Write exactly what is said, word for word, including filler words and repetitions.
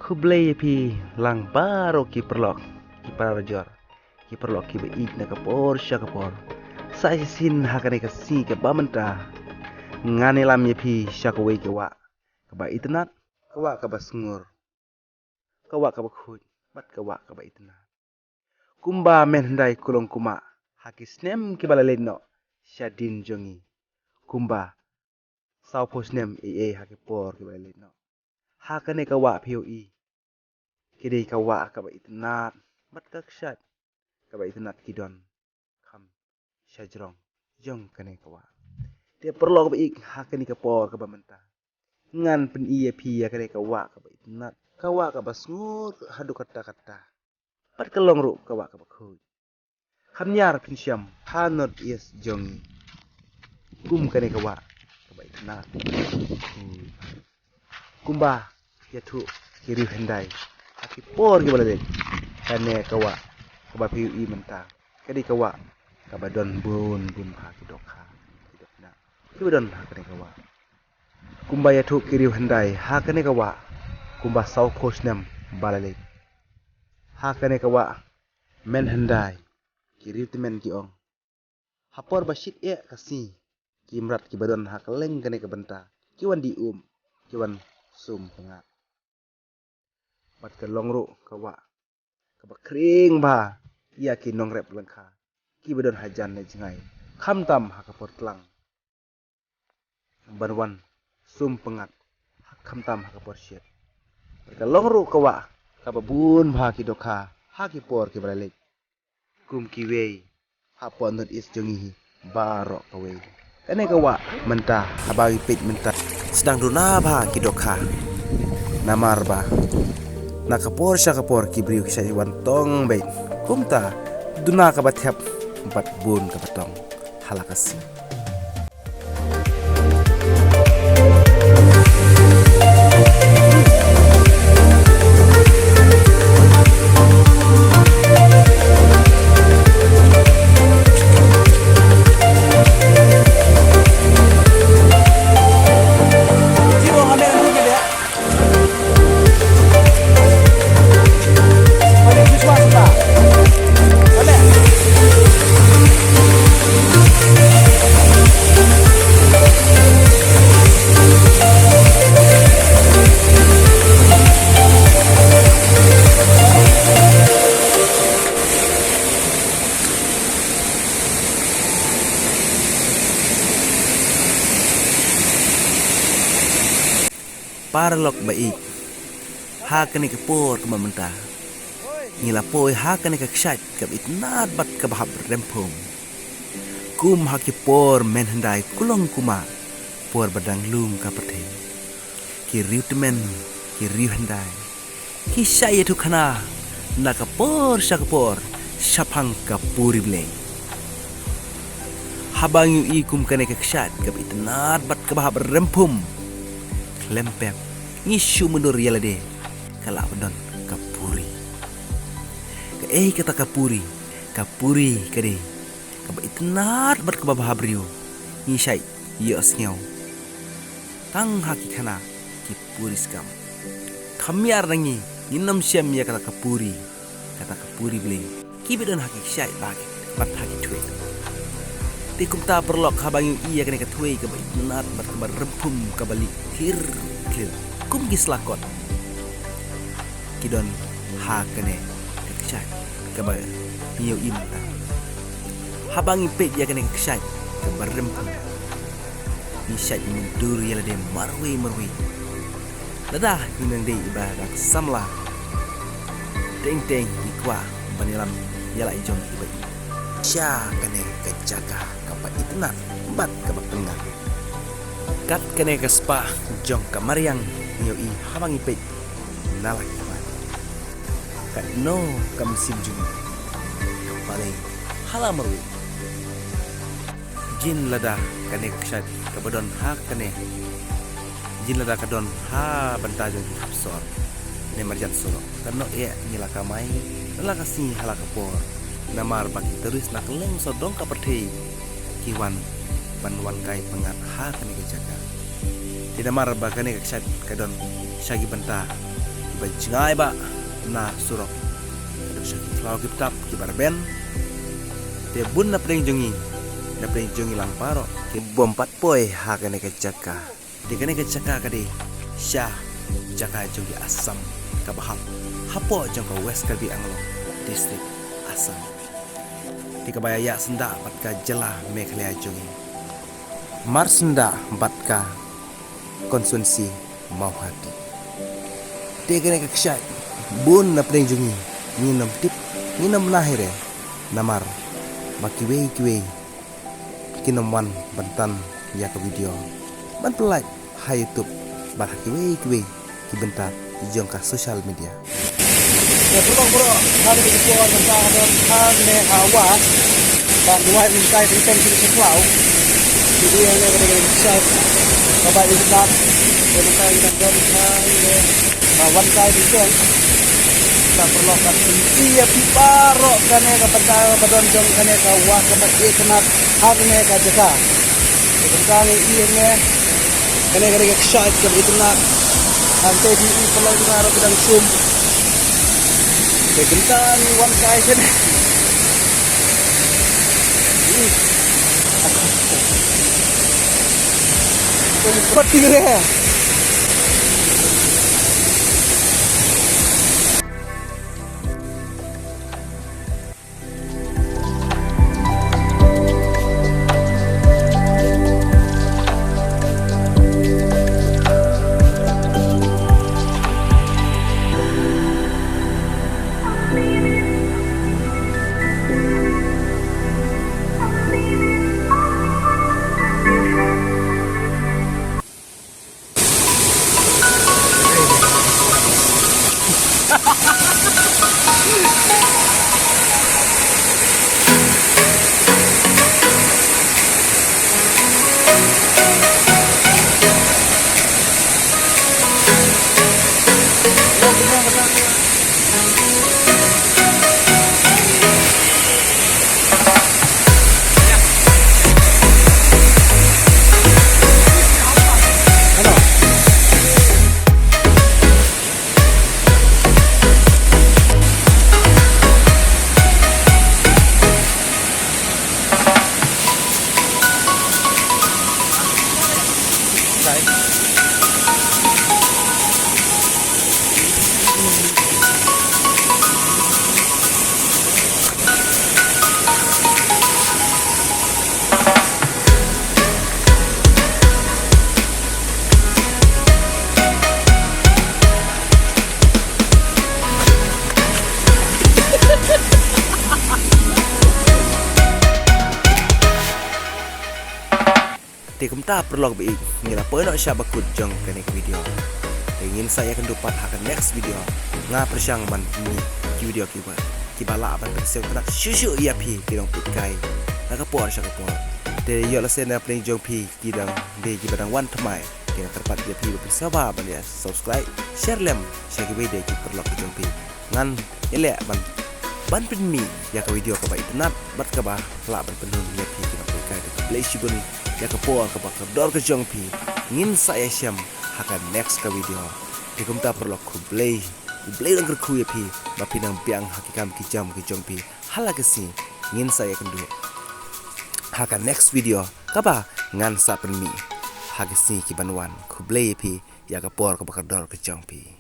Khublei ïa phi lang baroh ki paralok, ki parajor, ki paralok kiba ïeit na ka por sha ka por. Sa shisien ha kane ka sngi kaba mynta ngan ïalam ïa phi sha kawei ka wah kaba itynnad, ka wah kaba sngur, ka wah kaba khuid bad ka wah kaba itynnad. Kumba mynhyndai kulong kumah ha ki snem kiba la leit noh shadien jong ngi, kumba sawphew snem ei ei ha ki por kiba la leit noh, ha kane ka wah phi ïohi ka dei ka wah kaba itynnad bad ka kshaid kaba itynnad ki don kham shajrong jong kane ka wah. Te paralok ba ïeit, ha kane ka por kaba mynta ngan pyni ïa phi ïa kane ka wah kaba itynnad, ka wah kaba sngur haduh katta katta, bad ka long ruh ka wah kaba khuid. Kham niar phin shem ha North East jong ngi kum kane ka wah kaba itynnad. Kumba ïathuh ki riewhyndai ha ki por kiba la leit, kane ka wah kaba phi ïohi mynta ka dei ka wah kaba don bun bun bha ki dohkha, ki dohkha kiba don ha kane ka wah. Kumba ïathuh ki riewhyndai ha kane ka wah, kumba sawphew snem ba la leit, ha kane ka wah mynhyndai ki riewtymmen ki ong, ha por ba shit eh ka sngi, ki mrad kiba don ha kylleng kane ka bynta ki wan die um, ki wan sum pyngngad. Bad ka long ruh ka wah kaba khring bha ïa ki nongrep lyngkha kiba don hajan ne jngai, khamtam ha ka por tlang ban wan sum pyngngad, khamtam ha ka por shit. Bad ka long ruh ka wah kaba bun bha ki dohkha ha ki por kiba la leit, kum kiwei hapoh North East jong ngi hi baroh kawei. Kane ka wah mynta, haba ngi peit mynta, sdang duna bha ki dohkha. Namar ba na ka por sha ka por ki briew ki shait wan tong beit. Kumta duna kaba thep bad bun kaba tong ha la ka sngi. Paralok ba ïeit, ha kane ka por kaba mynta ngi la poi ha kane ka kshaid kaba itynnad bad kaba hap rymphum. Kum ha ki por mynhyndai kulong kumah, por ba dang lum ka pyrthei, ki riewtymmen, ki riewhyndai ki shait ïathuh khana na ka por sha ka por shaphang ka puri Blei. Haba ngi ïohi kum kane ka kshaid kaba itynnad bad kaba hap rymphum, khlem pep ngi shu mutdur ïa lade ka lah ba don ka puri. Kaei kata ka puri? Ka puri ka dei kaba itynnad bad kaba bhabriew. Ngi shait ïohsngew tang ha ki khana ki puri skam. Kham niar na ngi ngin ym shem ïa kata ka puri, kata ka puri Blei kiba don ha ki kshaid bad ha ki thwei. Te kumta paralok, haba ngi ïohi ïa kane ka thwei kaba itynnad bad kaba rymphum, kaba lieh khlir khlir kum ki slakot, ki don ha kane ka kshaid kaba ngi ïohi mynta. Haba ngi peit ïa kane ka kshaid kaba rymphum, ngi shait mutdur ïa lade marwei marwei. Lada ngi nang dei iba dang samla, teng teng ngi kwah ban ïalam ïa la i jong iba ïeit sha kane ka jaka kaba itynnad bad kaba pyngngad. Kat kane ka spah jong ka mariang ngi ïohi haba ngi peit na la ki khmat. Katno ka mynsiem jong ngi ka paleng ha la marwei. Jin lada kane ka kshaid kaba don ha kane Ngi lada ka don ha bynta jong ki khapsor ne marjan surok, ka nongeh ngi la kamai na la ka sngi ha la ka por. Namar ba ki tourist na kylleng sawdong ka pyrthei ki wan ban wan kai pyngngad ha kane ka jaka. Te namar ba kane ka kshaid ka don sha ki bynta kiba jngai ba na surok, ka don sha ki khlaw ki btap kiba rben. Te bun na pdeng jong ngi, na pdeng jong ngi lang baroh ki bym pat poi ha kane ka jaka. Te kane ka jaka ka dei sha jaka jong ki Assam kaba hap hapoh jong ka West Karbi Anglong District, Assam. Te kaba ïa ïa syndah bad ka jylla Meghalaya jong ngi, mar syndah bad ka constituency Mawhati. Te kane ka kshaid bun na pdeng jong ngi ngin ym tip, ngin ym nang hi re, namar ba kiwei kiwei kin ym wan ban tan ïa ka video ban pynlait ha YouTube bad ha kiwei kiwei ki bynta jong ka social media. Te pyrkhat baroh, ha kane ka por mynta ka don hangne ha wah ban duwai ryngkai ryngkang ki khlaw. Ki dei hangne ka dei ka kshaid kaba itynnad. Te mynta ka don hangne ba wan kai ryngkang. Te pyrkhat, ngi ïa phi baroh kane ka bynta ba don jong kane ka wah kaba itynnad ha kane ka jaka. Te mynta ngi ïa ngi kane ka dei ka kshaid kaba itynnad. Hangtei phi i pynlong ka ruh ka dang shum. Te mynta ngi wan kai kane. Ih. Pati re. Te kumta paralok ba ïeit, ngi la poi noh sha bakut jong kane ka video. Te ngin sa ïakynduh pat ha ka next video. Nga pyrshang ban pynmih ki video kiba, kiba lah ban pynsngewtynnat shuh shuh ïa phi ki nongpeitkai na ka por sha ka por. Te ïoh lehse na pdeng jong phi ki dang dei kiba dang wan thymmai, ki dang kyrpad ïa phi ban pynsngewbha ban ïa subscribe, share lem sha kiwei de ki paralok ki jong phi. Ngan ïaleh ban, ban pynmih ïa ka video kaba itynnad bad kaba lah ban pynhun ïa phi ki nongpeitkai. Te khublei shibun ïa ka por kaba kordor ka jong phi. Ngin sa ïashem ha ka next ka video. Te kumta paralok, khublei, U Blei un kyrkhu ïa phi ba phin nang biang ha ki kam ki jam ki jong phi. Ha la ka sngi ngin sa ïakynduh ha ka next video kaba ngan sa pynmih ha ka sngi ki ban wan. Khublei ïa phi ïa ka por kaba kordor ka jong phi.